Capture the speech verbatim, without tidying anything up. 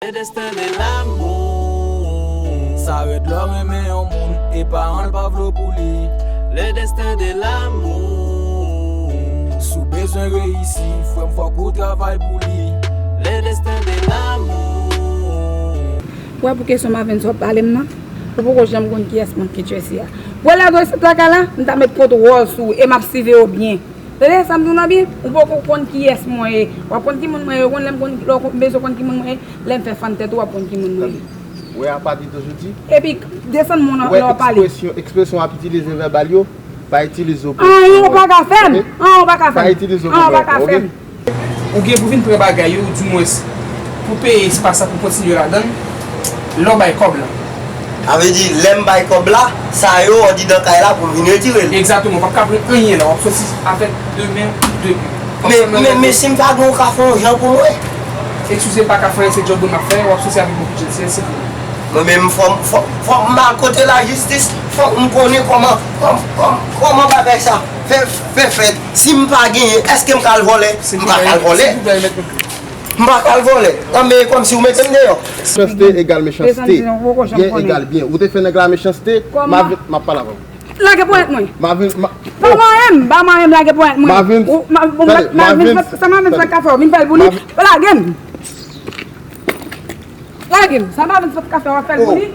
Le destin de l'amour. Sa rèd lè w renmen yon moun e paran l pa vle w pou li. Le destin de l'amour. Si w bezwen reyisi, frè m, fòk ou travay pou li. Le destin de l'amour. Ou wè pou kesyon Marvens w ap pale m nan, ou poko janm konn kiyès moun ki Tracy a. Wè lè w sot lakay la, m ta met kont wòl sou ou e m ap siveye w byen. Tande sa m di w nan byen, ou poko konn kiyès mwen ye. W ap konn ki moun mwen ye, ou konn lè m konn, lè w bezwen konn ki moun mwen ye, lè m fè fann tèt ou, w ap konn ki moun mwen ye. Wè apa di toujou di. Epi, desann moun nan lè w ap pale. Ekspresyon, ekspresyon w ap itilize vèbal yo, pa itilize yo pou. Anyen ou pa ka fè m! Anyen ou pa ka fè m! Pa itilize yo pou. Anyen ou pa ka fè m! Ou gen pou vin pran bagay yo, oudimwens pou peye espas la pou kontinye ladan l, lè w bay kòb la. Sa vle di, lè m bay kòb la, sa yo andidan kay la pou m vin retire l. Egzakteman, ou p ap ka pran anyen la, w ap soti avèk de men, de pye. Men, men, men si m pa gen, ou ka fè yon jan pou mwen. Eskize m, pa ka fè anyen, se djòb mwen m ap fè, w ap soti avèk yon kout jen, se, se pou mwen. Mwen menm, fò m, fò, fò m al kote lajistis, fòk m konnen kòman, kòm, kòm, kòman bagay sa fè, fè fèt. Si m pa genyen, èske m ka al vòlè? M pa ka al vòlè. M pa ka al vòlè. Nan men kòmsi ou mete m deyò. Mechanste egal mechanste. Byen egal byen. Ou te fè nèg la mechanste, m ap pale avè w. Lage ponyèt mwen. Marvin, ma, Pa manyen m, pa manyen m lage ponyèt mwen. Marvin, Ou- ma- bon, Tande, Marvin, Marvin, sa Marvin sa ka fè w, vin fè l pou li. Marvin- Lage m. Lage m, sa Marvin sa ka fè w ap fè l pou li.